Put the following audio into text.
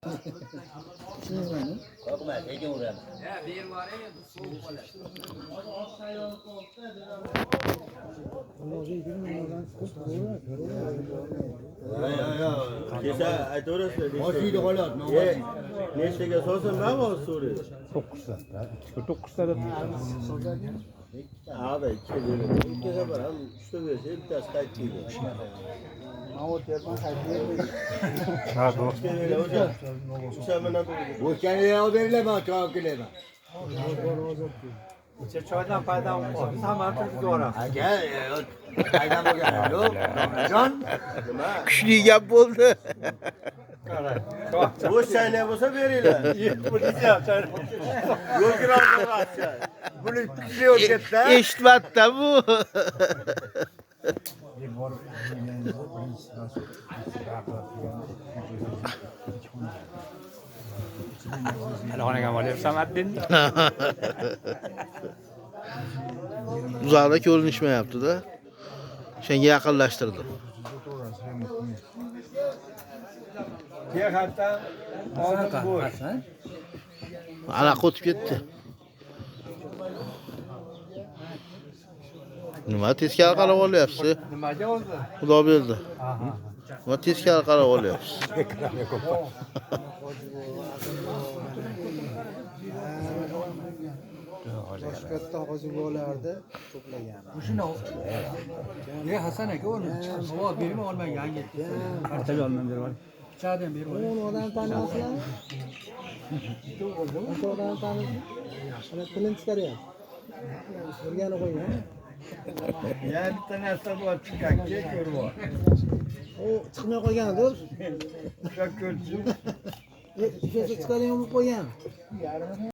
Qo'rqma, sekin uraman. Kecha aytaverasizlar. Boshiydi xolos. Nechtaga solsam nima hozir so'raydi? 9 ta. 9 ta deb. Ha, da ikkita beradi. Ikki safar ham uchta bersa, bittasi qaytib keldi. Ha, to'g'ri. Ikkita beradi o'sha. O'sha bilan O'tgani yo'q berilaman, chog'ib kelaman. O'sha choydan foyda qoldi. Samar turib yuboramiz. Aka, qaydan bo'lgani yo'q, domlajon. Nima? Kuchli gap bo'ldi. Bo'sh chaynak bo'lsa beringlar. Yo'l kirasi. Buni kuchli bo'lib ketdi. Eshitmadida bu. Hali ham olyapsan Addin. Uzoqda ko'rinishmayapti-da. O'shanga yaqinlashtirdim. Jihatdan oldin bo'sh. Anaqa o'tib ketdi. Nima teskari qarab olyapsiz? Nimaga o'zi? Xudo berdi. Nima teskari qarab olyapsiz? Toshkentda hoji bo'lardi to'plagan. Ne Hasan aka uni ovoz berma olmay yangi. Ataga olmam berib ol. Pichoqdan berib 10 odam tanimasizlar? 10 odam taniysiz? Mana tilini chiqaryapti. O'rganib qo'ygan. Ya bitta narsa bor chiqqanki ko'rib ol. U chiqmay qolgan do'st. O'sha ko'rchi. O'sha chiqadigan bo'lib qo'ygan.